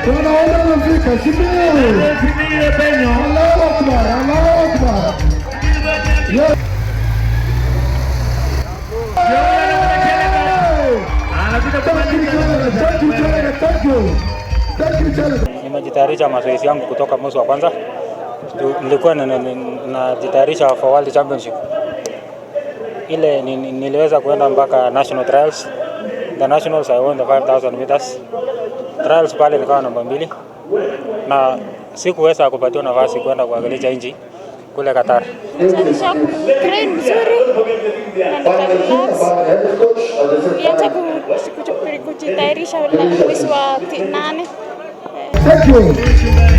Tunaona amefika Simiyu. Simiyu Ebenyo. Allahu Akbar, Allahu Akbar. Yes. Ndio huyo anakuja Chelagat. Anakuja Thank you, kumaliza. Chelagat. Thank you, Chelagat. Thank you. Thank you, Chelagat. Nimejitayarisha mazoezi yangu kutoka mwezi wa kwanza. Nilikuwa najitayarisha for World Championship. Ile niliweza kuenda mpaka national trials. The nationals, I won the 5000 meters. Trials pale nikawa namba 2 na sikuweza kupatiwa nafasi kwenda kuwakilisha nchi kule Qatar. Tayarisha kutrain mzuri na nikarelax. Nilianza kujitayarisha mwezi wa 8. Thank you.